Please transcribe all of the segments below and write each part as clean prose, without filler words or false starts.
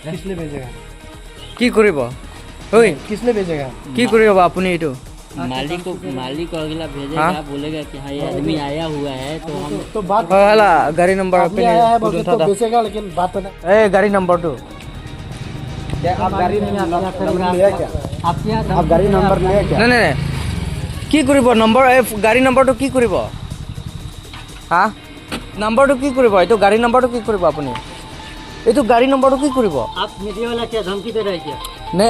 किस लिए भेजेगा? কি কৰিব ঐ? किस लिए भेजेगा? কি কৰিব আপুনি এইটো? मालिक को, मालिक को अगला भेजेगा। हाँ? बोलेगा कि हाँ, ये आदमी आया हुआ है तो हम तो बात হয় হেলা গাড়ী নম্বৰ। आदमी आया है बोल के तो बेचेगा, लेकिन बात तो नहीं। এই गाड़ी নম্বৰটো। क्या आप गाड़ी नंबर लिया क्या? आपके यहाँ आप गाड़ी नंबर लिया क्या? নাই নাই নাই, কি কৰিব নম্বৰ? এই গাড়ী নম্বৰটো কি কৰিব? হা, নম্বৰটো কি কৰিব? এইটো গাড়ী নম্বৰটো কি কৰিব আপুনি? এইটো গাড়ী নম্বৰটো কি কৰিব? आप मीडिया वाला क्या धमकी दे रहे हैं क्या? নে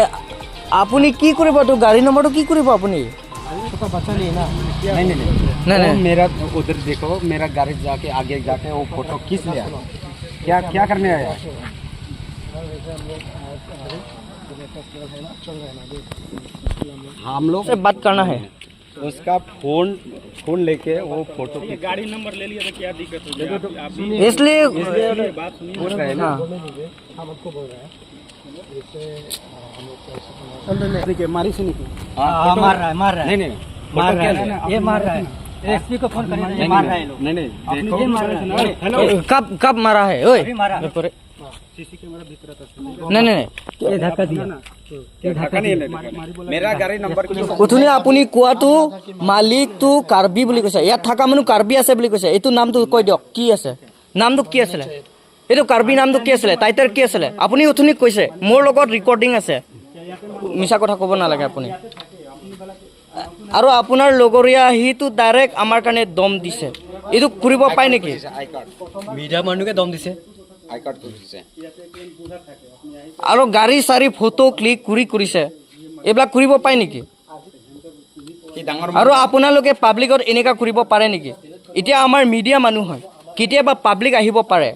আপুনি কি কৰিব? এইটো গাড়ী নম্বৰটো কি কৰিব আপুনি? तो बचा नहीं ना। नहीं नहीं नहीं। नहीं, वो नहीं। मेरा उधर देखो, मेरा गाड़ी जाके, आगे जाके वो फोटो खींच लिया। क्या क्या करने आया? हम लोग से बात करना है। उसका फोन फोन लेके वो फोटो खींच गाड़ी नंबर ले लिया तो क्या दिक्कत हो गया? आप इसलिए पूछ रहे हैं ना। हाँ। हम आपको बोल रहे हैं, जैसे हम लोग देखिए, मारी से नहीं। हाँ, मार रहा है, मार रहा है। नहीं नहीं, मार फोटो रहा क्या है। लिया? ये मार रहा है। एसपी को फोन करिए, ये मार रहा है लोग। नहीं नहीं, देखो। ये मार रहा है। हेलो। कब कब मारा है ओए? अभी मारा। सीसी कैमरा भीतर था। नहीं नहीं नहीं। ये धक्का दिया। धक्का नहीं लेने का। मेरा गाड़ी नंबर অথনি আপুনি কোৱাটো মালিকটো কাৰ্বি বুলি কৈছে, ইয়াত থকা মানুহ কাৰ্বি আছে বুলি কৈছে। এইটো নামটো কৈ দিয়ক, কি আছে নামটো? কি আছিলে এইটো কাৰ্বি নামটো? কি আছিলে টাইটেল? কি আছিলে? আপুনি অথনি কৈছে, মোৰ লগত ৰেকৰ্ডিং আছে। মিছা কথা ক'ব নালাগে আপুনি। আৰু আপোনাৰ লগৰীয়া সিটো ডাইৰেক্ট আমাৰ কাৰণে দম দিছে। এইটো কৰিব পায় নেকি? I card. Media মানুহকে দম দিছে। I card খুজিছে। আৰু গাড়ী চাড়ী ফটো ক্লিক কৰি কৰিছে, এইবিলাক কৰিব পায় নেকি? কি ডাঙৰ আৰু আপোনালোকে পাব্লিকত এনেকুৱা কৰিব পাৰে নেকি? এতিয়া আমাৰ মিডিয়া মানুহ হয়, কেতিয়াবা পাব্লিক আহিব পাৰে।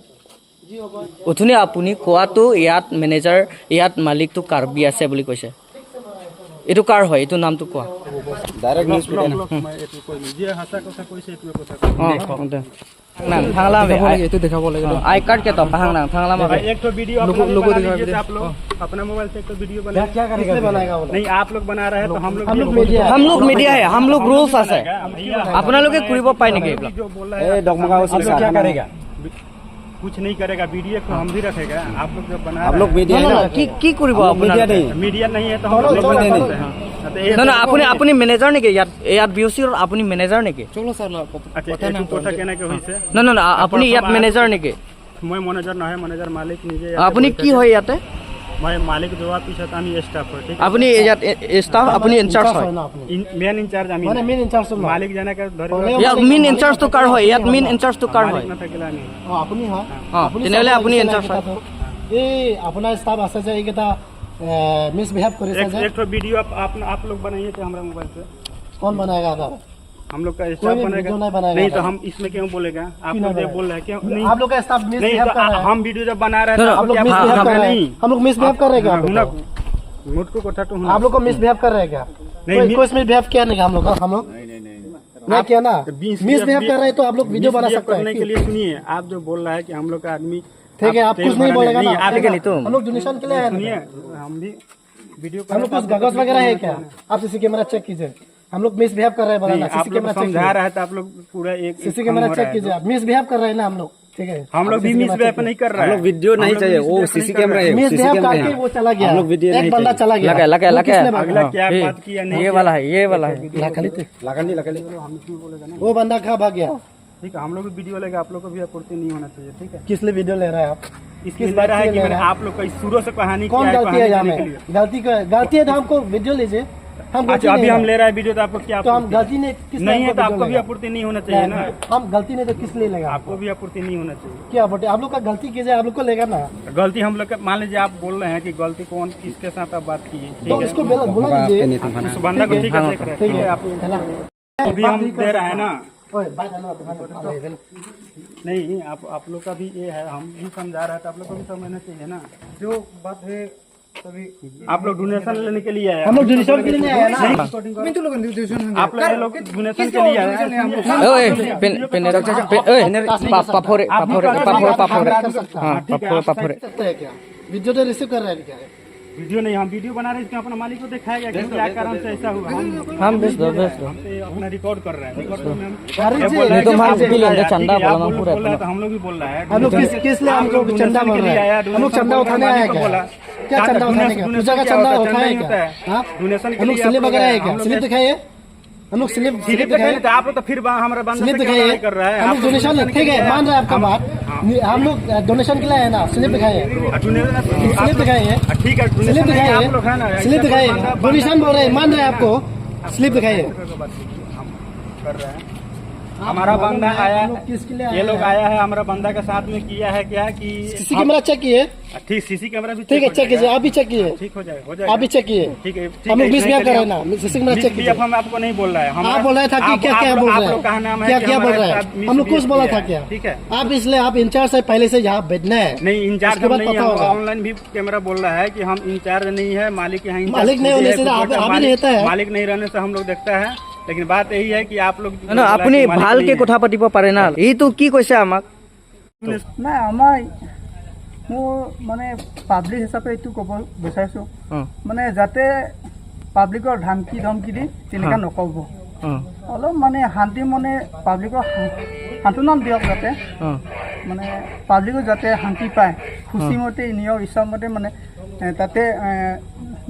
অথনি আপুনি কোৱাটো ইয়াত মেনেজাৰ, ইয়াত মালিকটো কাৰ্বি আছে বুলি কৈছে। এইটো কাৰ হয়? এইটো নামটো কোৱা। ডাইৰেক্ট নিউজ পিটাই না। মই এইটো কৈ যে সঁচা কথা কৈছে, এইটোৱে কথা। অঁ, নাং থাংলা। এইটো দেখাব লাগে। I card के तो भांगना थांगला भाई, एक तो वीडियो अपना भी लोगो बना दिखा लीजिए। दे। तो आप लोग अपना मोबाइल से एक तो वीडियो बना क्या करेगा? बनाएगा वो? नहीं, आप लोग बना रहे हैं तो हम लोग हम लोग मीडिया। हम लोग मीडिया है, हम लोग रूल्स আছে। আপোনালোকে কৰিব পায় নেকি এইবিলাক? जो बोल रहा है। এই डगमगा आप लोग क्या करेगा? कुछ नहीं करेगा, वीडियो को हम भी रखेगा। आप लोग जब बना आप लोग मीडिया নহয়, है ना? নহয়, কি কি কৰিব हम लोग मीडिया আপোনালোকে? नहीं। मीडिया नहीं है तो हम लोग चलो, नहीं चलो। हैं। तो ये নহয় নহয়, আপুনি মেনেজাৰ নেকি ইয়াত? ইয়াত বি অ' চিৰ আপুনি মেনেজাৰ নেকি? চলো ছাৰ। আচ্ছা, এইটো কথা কেনেকে হৈছে? নহয় নহয় নহয়, আপুনি ইয়াত মেনেজাৰ নেকি? মই মেনেজাৰ নহয়, মেনেজাৰ মালিক নিজে। আপুনি কি হয় ইয়াতে? মই মালিক যোৱাৰ পিছত আমি ষ্টাফ হয়, ঠিক? আপুনি ইয়াত ষ্টাফ, আপুনি ইনচাৰ্জ হয়? না আপুনি মেইন ইনচাৰ্জ আমি। মানে মেইন ইনচাৰ্জ মালিক যেনেকে ধৰি ইয়াত মেইন ইনচাৰ্জটো কাৰ হয়? ইয়াত মেইন ইনচাৰ্জটো কাৰ মালিক হয়? নাথাকিলে আমি অ, আপুনি হয়। অ, আপুনি তেনেহ'লে চাব আপুনি লাগিছিলে ইনচাৰ্জ হয়। এইকেইটাটো। এই আপোনাৰ ষ্টাফ আছে যে, এইকেইটা মিসবিহেভ কৰিছে एक যে। एक तो वीडियो आप लोग बनाइए थे हमारा मोबाइल से। कौन बनाएगा था? हम लोग का कोई स्टाफ भी बनाएगा। वीडियो नहीं बनाएगा। नहीं तो हम इसमें क्यों बोलेगा? आप क्यों लोग नहीं जो बोल रहे हैं, क्यों नहीं? आप लोग का स्टाफ नहीं मिसबिहेव तो कर रहा है। हम वीडियो जब बना रहे हैं नहीं, तो आप लोग क्या मिसबिहेव कर रहे नहीं हैं। हम लोग मिसबिहेव कर रहे हैं क्या? आप हुनक बताओ। मुझको কথা तो आप लोग को मिसबिहेव कर रहे हैं क्या? नहीं, कोई कोई मिसबिहेव किया नहीं हम लोग? हम लोग नहीं किया ना। मिसबिहेव कर रहे हैं तो आप लोग वीडियो बना misbehave सकते हैं। करने के लिए सुनिए, आप जो बोल रहा है कि हम लोग का आदमी ठीक है, आप तेल कुछ नहीं भराने- बोलेगा नहीं, ना। आप ठीक है, नहीं तो हम लोग डोनेशन के लिए आए सुनिए, हैं। हम भी वीडियो हम लोग कुछ कागज वगैरह है क्या? आप सीसी कैमरा चेक कीजिए। हम लोग मिसबिहेव कर रहे हैं नहीं, बनाना? आप सीसी लोग कैमरा चेक समझा रहा है तो आप लोग पूरा एक सीसी एक कैमरा हो रहा चेक है। कीजिए। आप मिसबिहेव कर रहे हैं ना हम लोग, ठीक है? हम लोग भी मिसबिहेव नहीं कर रहे हम हैं। लोग वीडियो नहीं चाहिए, वो सीसी कैमरा है। सीसी मिसबिहेव कैमरा करके है। वो चला गया। हम लोग वीडियो एक नहीं बंदा चाहिए। चला गया। लगे लगे वो लगे। किसने भागा? अगला क्या बात किया नहीं? ये वाला है, ये वाला है। लकड़ी थे। लगानी लगानी। वो बंदा कहाँ भाग गया? ठीक है, हम लोग भी वीडियो लेगा, आप लोग को भी आपूर्ति नहीं होना चाहिए, ठीक है? किस लिए वीडियो ले रहे हैं आप? इसलिए किस ले बात रहा के है कि लिए ले मैंने रहे हैं? आप लोग का शुरू से कहानी कौन क्या है, गलती है कहानी यहाँ देने के में? लिए। गलती है तो हमको वीडियो लीजिए। हम गलती अच्छा, अभी नहीं हम है। ले रहा है वीडियो तो आपको क्या तो हम आपूर्ति? गलती नहीं किस लिए नहीं है हमको तो आपको वीडियो भी लेगा? आपूर्ति नहीं होना चाहिए ना। हम गलती नहीं तो किस लिए लेगा? आपको भी आपूर्ति नहीं होना चाहिए। क्या बोलते, आप लोग का गलती कीजिए, आप लोग को लेगा ना। गलती हम लोग का, मान लीजिए आप बोल रहे हैं कि गलती कौन, किसके साथ आप बात किए, तो ठीक है? उसको बुला बुला लीजिए। उस बंदा को, ठीक है, देख रहे हैं। ठीक है। आप है ना? अभी हम दे रहे हैं ना। ओए, बात है ना, तुम्हारे- नहीं, आप लोग का भी ये है, हम भी समझा रहे हैं तो आप लोग को भी समझना चाहिए ना। जो बात है तभी आप लोग डोनेशन लेने के लिए आए हैं। हम लोग डोनेशन के लिए नहीं आए ना। आप लोग, ये लोग डोनेशन के लिए आए हैं। ओए, पेन पेन ओए, पाफोरे पाफोरे पाफोरे पाफोरे, हाँ, पाफोरे पाफोरे। सकते हैं क्या? वीडियो तो रिसीव कर रहे हैं क्या? वीडियो नहीं, हम वीडियो बना रहे हैं, इसमें अपना मालिक को दिखाएगा कि क्या कारण से ऐसा हुआ। हम हम बेच दो, बेच दो। हम तो अपना रिकॉर्ड कर रहे हैं, रिकॉर्ड में हम हरी जी, बोल रहे हैं तो कि हम आप भी बोल रहे लेंगे हैं, चंदा, ठीक है, आप बोला बोल पूरा बोल रहे हैं तो हम लोग भी बोल रहे हैं। हम लोग किस किस लिए हम लोग चंदा डोनेशन बोल के रहे लिए आया, हैं? हम लोग डोनेशन चंदा बोल उठाने रहे आए हैं, क्या? बोला। क्या चंदा उठाने का? डोनेशन पूजा का क्या चंदा होता है? उठाए चंदा ही क्या? होता है। हाँ? डोनेशन के हम लोग लिए स्लिप आप वगैरह है लोग क्या? हम स्लिप लोग दिखाइए, हम लोग स्लिप स्लिप स्लिप दिखाइए दिखाइए, तो आप लोग तो फिर हमारा बंदा स्लिप से क्या दिखाइए। लड़ाई कर रहा है। हम आप लोग डोनेशन, डोनेशन ठीक है, के लिए मान रहे हैं आपका बात। हम लोग डोनेशन के लिए आए ना, स्लिप दिखाइए, डोनेशन स्लिप दिखाइए, ठीक है, स्लिप डोनेशन है दिखाइए, आप लोग है ना, स्लिप दिखाइए। डोनेशन बोल रहे हैं, मान रहे हैं आपको, स्लिप दिखाइए। कर रहे हैं। हमारा बंदा आया, हम लोग किसके लिए ये लोग आए हैं? आया है हमारा बंदा के साथ में किया है क्या कि सीसी कैमरा चेक किए? ठीक, सीसी कैमरा भी ठीक है, हो चेक कीजिए, जाएगा। आप भी चेक किए, ठीक हो जाएगा, हो जाएगा, आप भी चेक किए। ठीक है, ठीक हम लोग है, बीस इतना में कर रहे ही हैं ना, सीसी कैमरा चेक मिस कीजिए। हम आपको नहीं बोल रहा है, आप बोल रहे था कि क्या क्या बोल आप रहे लोग का नाम हैं, है क्या कि क्या बोल हमारे रहे हैं? साथ हम लोग कुछ बोला था मिसबिहेव क्या? किया है, ठीक है। आप इसलिए आप इंचार्ज से पहले से यहाँ बैठना है। नहीं, इंचार्ज उसके हम बाद नहीं पता है, होगा। ऑनलाइन भी कैमरा बोल रहा है कि हम इंचार्ज नहीं है, मालिक यहाँ इंचार्ज मालिक नहीं खुद होने है, से खुद आप- है, आप ही मालिक- रहता है। मालिक नहीं रहने से हम लोग देखता है, लेकिन बात यही है कि आप लोग ন আপুনি मालिक ভালকে नहीं है। কথা পাতিব পাৰে না, এইটো কি কৈছে আমাক? নাই, আমাৰ মোৰ মানে পাব্লিক হিচাপে এইটো ক'ব বিচাৰিছোঁ, মানে যাতে পাব্লিকৰ ধামকি ধমকি দি তেনেকুৱা নক'ব। অলপ মানে শান্তি মনে পাব্লিকক সান্তনা দিয়ক, যাতে মানে পাব্লিকো যাতে শান্তি পায়, খুচি মতে নিজৰ ইচ্ছামতে মানে তাতে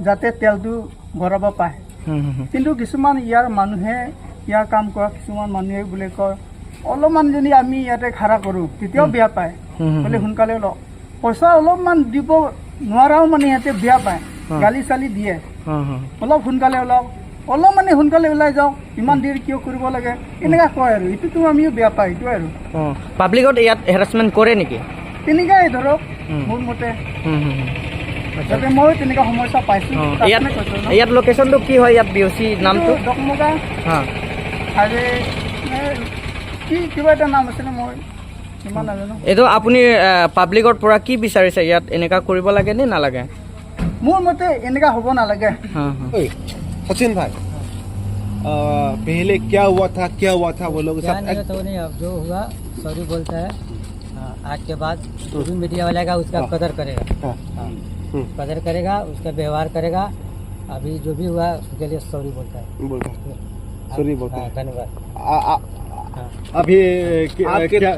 যাতে তেলটো ভৰাব পায়। কিন্তু কিছুমান ইয়াৰ মানুহে, ইয়াৰ কাম কৰা কিছুমান মানুহে বোলে কয়, অলপমান যদি আমি ইয়াতে খাৰা কৰোঁ তেতিয়াও বেয়া পায়, বোলে সোনকালে লওক, পইচা অলপমান দিব নোৱাৰাও মানে সিহঁতে বেয়া পায়, গালি চালি দিয়ে, অলপ সোনকালে ওলাওক, অলপ মানে সোনকালে ওলাই যাওক, ইমান দেৰি কিয় কৰিব লাগে, এনেকুৱা কয় আৰু এইটোতো আমিও বেয়া পায়, এইটো আৰু। পাব্লিকত ইয়াত হেৰাচমেণ্ট কৰে নেকি? তেনেকুৱাই ধৰক মোৰ মতে, যাতে ময়ো তেনেকুৱা সমস্যা পাইছোঁ, তাৰ ইয়াত কাৰণে কৈছোঁ ন। ইয়াত লোকেশ্যনটো কি হয়? ইয়াত বি অ' চি নামটো? এইটো ডকমকা হাইৱে কি কিবা এটা নাম আছিলে, মই ইমান নাজানো। এইটো আপুনি পাব্লিকৰ পৰা কি বিচাৰিছে? ইয়াত এনেকুৱা কৰিব লাগে নে নালাগে? মোৰ মতে এনেকুৱা হ'ব নালাগে। सचिन भाई, पहले क्या हुआ था, क्या हुआ था वो लोग क्या सब नहीं हुआ तो नहीं, अब जो हुआ सॉरी बोलता है। हाँ, आज के बाद जो भी मीडिया वाला आएगा उसका कदर करेगा। हाँ, कदर करेगा, उसका व्यवहार करेगा। अभी जो भी हुआ उसके लिए सॉरी बोलता है। बोलता है, सॉरी बोलता हाँ, है। धन्यवाद। अभी आपके- क्या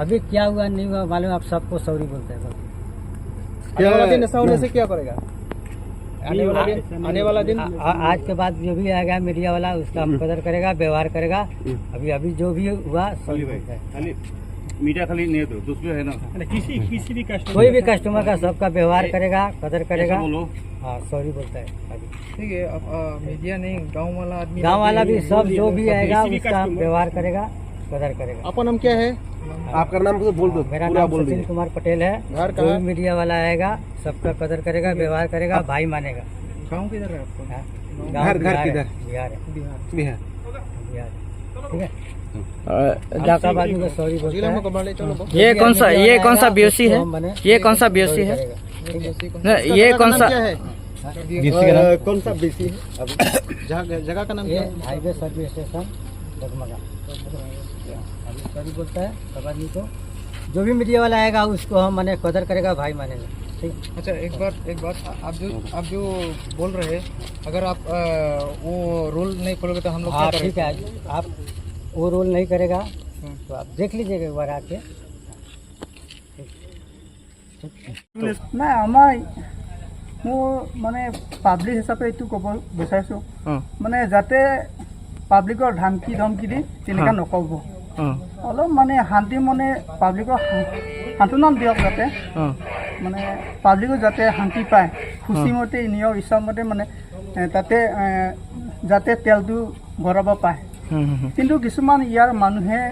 अभी क्या हुआ नहीं हुआ मालूम, आप सबको सॉरी बोलते हैं बस। आने वाला दिन ऐसा होने से क्या करेगा? आने वाला दिन, आने वाला दिन आज के बाद जो भी आएगा मीडिया वाला उसका हम कदर करेगा, व्यवहार करेगा। अभी अभी जो भी हुआ सॉरी बोलता है। खाली मीडिया खाली नहीं तो दूसरे है ना, किसी किसी भी कस्टमर, कोई भी कस्टमर का सबका व्यवहार करेगा, कदर करेगा। बोलो। हाँ, सॉरी बोलता है अभी। ठीक है, अब मीडिया नहीं, गांव वाला आदमी, गांव वाला भी सब जो भी आएगा किसी भी उसका कस्टमर- व्यवहार करेगा, कदर करेगा। अपन हम क्या है? आपका नाम तो बोल दो, मेरा पूरा नाम बोल सचिन दीजिए। कुमार पटेल है। घर जो कहाँ? भी मीडिया वाला आएगा सबका कदर करेगा, व्यवहार करेगा, भाई मानेगा। गांव किधर है आपको? हाँ, गाँव घर- घर बिहार है, किधर? बिहार है, बिहार। बिहार है। ठीक है, अब सब आदमी को सॉरी बोलता जिला है। में कबाड़े चलो। ये जो कौन भी सा आदमी ये कौन सा आएगा, बी ओ सी उसको है? हम बने ये कौन सा बी ओ सी सॉरी है? करेगा। ठीक है? न, ये कौन सा क्या है? कौन सा बीसी है? जगह का नाम ये क्या है? हाईवे सर्विस स्टेशन डगमगा। अभी सॉरी बोलता है सब आदमी को। जो भी मीडिया वाला आएगा उसको हम माने कदर करेगा, भाई मानेगा। ठीक। अच्छा, एक बार, एक बात, आप जो बोल रहे हैं, अगर आप वो रूल नहीं खोलोगे तो हम लोग क्या हाँ करेंगे? ठीक है, आप वो रोल नहीं करेगा तो आप देख लीजिएगा एक बार आके। নাই, আমাৰ মোৰ মানে পাব্লিক হিচাপে এইটো ক'ব বিচাৰিছোঁ, মানে যাতে পাব্লিকৰ ধামকি ধমকি দি তেনেকুৱা নক'ব। অলপ মানে শান্তি মনে পাব্লিকক সান্তনা দিয়ক, যাতে মানে পাব্লিকো যাতে শান্তি পায়, খুচি মতে নিজৰ ইচ্ছামতে মানে তাতে যাতে তেলটো ভৰাব পায়। কিন্তু কিছুমান ইয়াৰ মানুহে,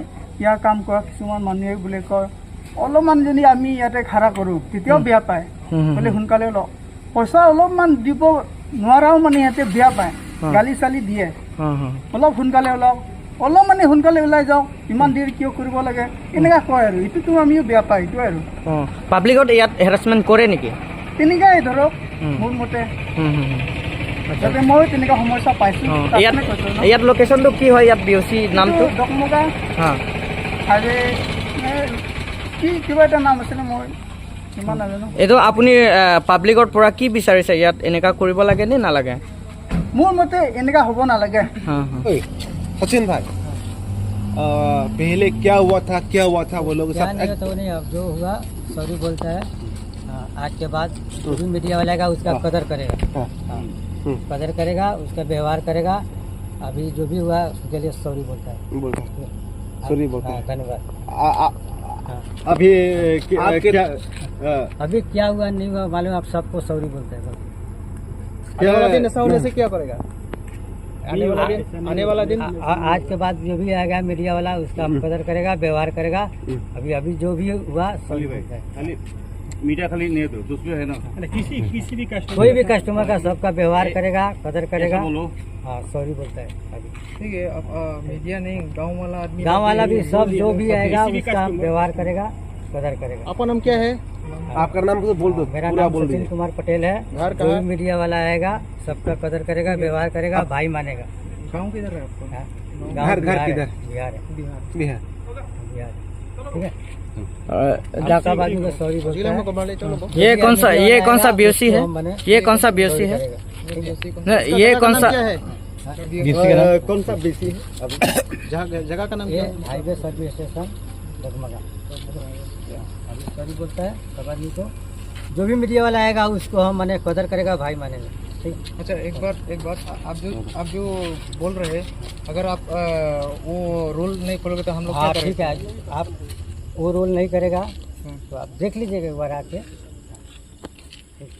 ইয়াৰ কাম কৰা কিছুমান মানুহে বোলে কয়, অলপমান যদি আমি ইয়াতে খাৰা কৰোঁ তেতিয়াও বেয়া পায়, বোলে সোনকালে লওক, পইচা অলপমান দিব নোৱাৰাও মানে সিহঁতে বেয়া পায়, গালি চালি দিয়ে, অলপ সোনকালে ওলাওক, অলপ মানে সোনকালে ওলাই যাওক, ইমান দেৰি কিয় কৰিব লাগে, এনেকুৱা কয় আৰু এইটোতো আমিও বেয়া পায়, এইটো আৰু। পাব্লিকত ইয়াত হেৰাচমেণ্ট কৰে নেকি? তেনেকুৱাই ধৰক মোৰ মতে, যাতে ময়ো তেনেকুৱা সমস্যা পাইছোঁ, তাৰ ইয়াত কাৰণে কৈছোঁ ন। ইয়াত লোকেশ্যনটো কি হয়? ইয়াত বি অ' চি নামটো? এইটো ডকমকা হাইৱে কি কিবা এটা নাম আছিলে, মই ইমান নাজানো। এইটো আপুনি পাব্লিকৰ পৰা কি বিচাৰিছে? ইয়াত এনেকা কৰিব লাগে নে নালাগে? মোৰ মতে এনেকা হ'ব নালাগে। হা, হা। सचिन भाई, पहले क्या हुआ था, क्या हुआ था वो लोग क्या सब नहीं तो नहीं, अब जो हुआ सॉरी बोलता है। हाँ, आज के बाद जो भी मीडिया वाला आएगा उसका कदर करेगा। हाँ, कदर करेगा, उसका व्यवहार करेगा। अभी जो भी हुआ उसके लिए सॉरी बोलता है। बोलता है, सॉरी बोलता हाँ, है। धन्यवाद। हाँ। अभी आपके- क्या अभी क्या हुआ नहीं हुआ मालूम, आप सबको सॉरी बोलते हैं बस। आने वाला दिन ऐसा होने से क्या करेगा? आने वाला दिन, आने वाला दिन। आज के बाद जो भी आएगा मीडिया वाला उसका हम कदर करेगा, व्यवहार करेगा। अभी अभी जो भी हुआ सॉरी बोलता है। मीडिया खाली नहीं तो दूसरे है ना। किसी किसी भी कस्टमर, कोई भी कस्टमर का सबका व्यवहार करेगा, कदर करेगा। बोलो। हाँ, सॉरी बोलता है अभी। ठीक है, अब मीडिया नहीं, गांव वाला आदमी, गांव वाला भी सब जो भी आएगा किसी भी उसका कस्टमर- व्यवहार करेगा, कदर करेगा। आपका नाम क्या है? आपका नाम तो बोल दो, मेरा पूरा नाम बोल सचिन दीजिए। कुमार पटेल है। घर जो कहाँ? भी मीडिया वाला आएगा सबका कदर करेगा, व्यवहार करेगा, भाई मानेगा। गांव किधर है आपका? हाँ, गाँव घर- घर बिहार है, किधर? बिहार है। बिहार। बिहार। बिहार, ठीक है। आप सब आदमी को सॉरी बोलते हैं। ये कौन सा, ये कौन सा बीओसी है? हम बने। ये कौन सा बीओसी है? करेगा। न, ये कौन सा क्या है? कौन सा बीसी है? जगह का नाम ये क्या है? हाईवे सर्विस स्टेशन डगमगा। अभी सॉरी बोलता है सब आदमी को। जो भी मीडिया वाला आएगा उसको हम माने कदर करेगा, भाई मानेगा, ठीक। अच्छा, एक बार, एक बात, आप जो बोल रहे हैं, अगर आप वो रूल नहीं खोलोगे तो हम लोग क्या हाँ करेंगे? ठीक है, आप वो रोल नहीं करेगा तो आप देख लीजिएगा एक बार आके। ठीक।